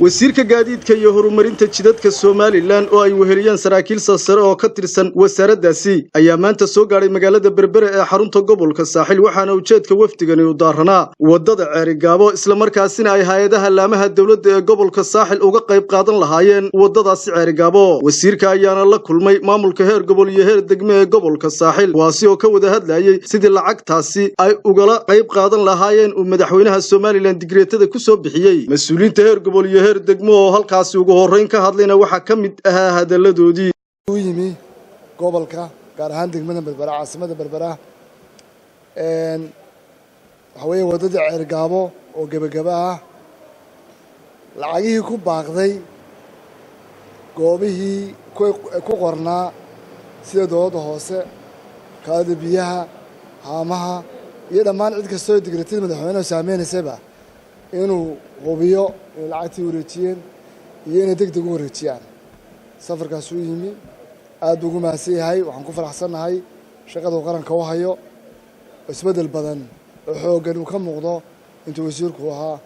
Wasiirka gaadiidka iyo horumarinta jidadka Somaliland oo ay weheliyaan saraakiil sarsare oo ka tirsan wasaaraddaasi ayaa maanta soo gaadhay magaalada Berbera ee xarunta gobolka Saaxil. Waxaana ujeedka wafdigani u daaranaa waddada Ceerigaabo, islamarkaasina ay hay-adaha laamaha dowladda ee gobolka Saaxil uga qayb qaadan lahaayeen waddadaasi Ceerigaabo. Wasiirka ayaana la kulmay maamulka heer gobol iyo heer degme ee gobolka Saaxil, kuwaasi oo ka wada hadlayay sidii lacagtaasi ay ugala qayb qaadan lahaayeen uu madaxweynaha Somaliland digreetada ku soo bixiyey. Mas-uuliyiinta heer gobol iyo heer degmo oo halkaasi ugu horrayn ka hadlayna waxaa ka mid ahaa hadalladoodii. U yimi gobolka, gaar ahaan degmada Berbera, caasimada Berbera, waxaa weeye waddadii Ceergaabo oo gebagaba ah, lacagihii ku baaqday goobihii ku qornaa sida dowladda hoose, kaalada biyaha, haamaha iyo dhammaan cid kastoo digreetada madaxweynehu saameynaysaba, inuu hubiyo inay lacagtii wareejiyeen iyo inay deg deg u wareejiyaan. Safarkaas u yimi aad buu ugu mahadsan yahay. Waxaan ku faraxsannahay shaqada uu qaranka u hayo, isbeddel badan oo xooggan uu ka muuqdo intuu wasiirku ahaa.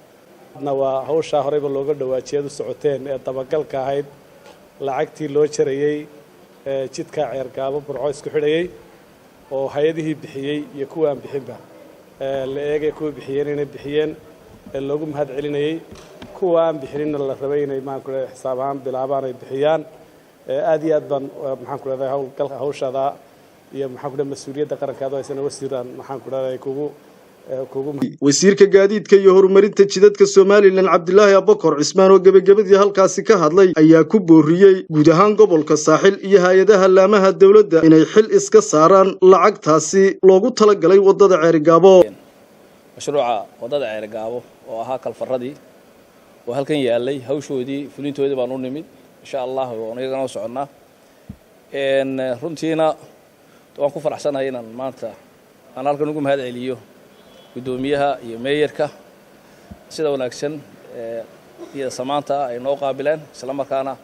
Na waa hawshaa horeyba looga dhawaajiyad u socoteen ee dabagalka ahayd lacagtii loo jarayey jidka Ceergaabo Burco isku xidhayey, oo hay-adihii bixiyey iyo kuwa aan bixinba la eegay, kuwa bixiyeen inay bixiyeen ee loogu mahad celinayey, kuwa aan bixinina la rabay inay, maxaan ku leedahay, xisaab ahaan bilaabaan ay bixiyaan. Aad iyo aad baan, maxaan ku leedahay, hawlgalka hawshaada iyo, maxaan ku leedahay, mas-uuliyadda qaranka aad haysana, wasiiraan, maxaan ku leedahay, kugu Wasiirka gaadiidka iyo horumarinta jidadka Somaliland, Cabdilaahi Abakor Cismaan, oo gebagabadii halkaasi ka hadlay ayaa ku booriyey guud ahaan gobolka Saaxil iyo hay-adaha laamaha dowladda inay xil iska saaraan lacagtaasi loogu talagalay waddada Ceerigaabo. Mashruuca waddada Ceerigaabo oo ahaa kalfaradii oo halkan yaalay, hawshoodii fulintoodii baan u nimid. Insha Allah waan iyagana u soconnaa. Runtiina waan ku faraxsanahay inaan maanta aan halkan ugu mahad celiyo guddoomiyaha iyo meeyarka sida wanaagsan iyo samaanta ay noo qaabileen, isla markaana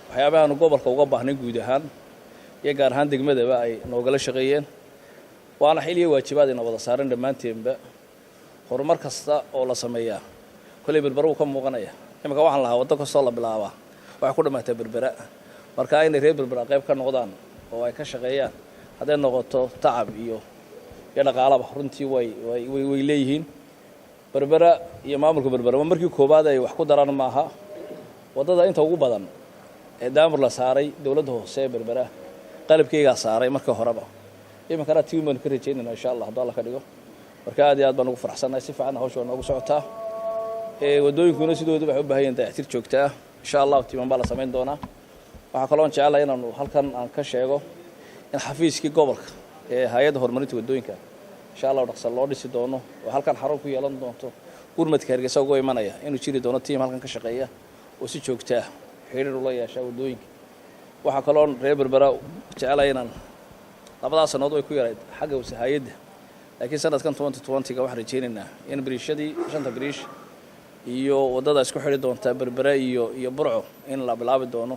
waxyaabahaanu gobolka uga baahnay guud ahaan iyo gaar ahaan degmadaba ay noogala shaqeeyeen. Waana xil iyo waajibaad ina wada saaran dhammaanteenba. Horumar kasta oo la sameeyaa kolley Berbera wuu ka muuqanaya. Iminka waxaan lahaa waddo kastoo la bilaabaa waxay ku dhammaataa Berbera. Marka inay reer Berbera qayb ka noqdaan oo ay ka shaqeeyaan, hadday noqoto tacab iyo dhaqaalaba, runtii way leeyihiin Berbera iyo maamulka Berbera. Waa markii koowaad ay wax ku daraan maaha. Waddada inta ugu badan ee daamur la saaray dowladda hoose ee Berbera qalabkeygaa saaray markii horeba, iminkana tiim baanu ka rajaynayna, insha Allah, hadduu Alla ka dhigo. Marka aad iyo aad baan ugu faraxsannahay, si fiicanna hawsha waa noogu socotaa. Waddooyinkuna sidooda waxay u baahan yihin dayactir joogtaa. Insha Allahu tiiman baa la samayn doonaa. Waxaa kaloon jecelahay inaanu halkan aan ka sheego in xafiiskii gobolka ee hay-adda horumarinta waddooyinka, insha Allahu, dhaqsa loo dhisi doono oo halkan xarun ku yeelan doonto. Gurmadka Hargeysa uga imanaya inuu jiri doono tiim halkan ka shaqeeya oo si joogtaa xidhiir ula yeesha waddooyinka. Waxaa kaloon reer Berbera jecelahay inaan labadaas sannadood way ku yarayd xagga hay-adda, laakiin sanadkan 2020-ga waxaan rajaynaynaa in biriishadii, shanta biriish iyo waddada isku xidhi doonta Berbere iyo Burco, in la bilaabi doono,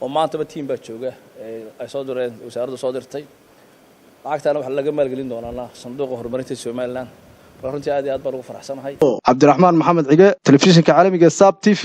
oo maantaba tiim baa jooga ay soo direen, wasaaraddu soo dirtay. Lacagtaana waxaa laga maalgelin doonaana sanduuqa horumarinta Somaliland. Marka runtii aad iyo aad baan ugu faraxsanahay. Cabdiraxmaan Maxamed Cige, telefishinka caalamiga Saab TV.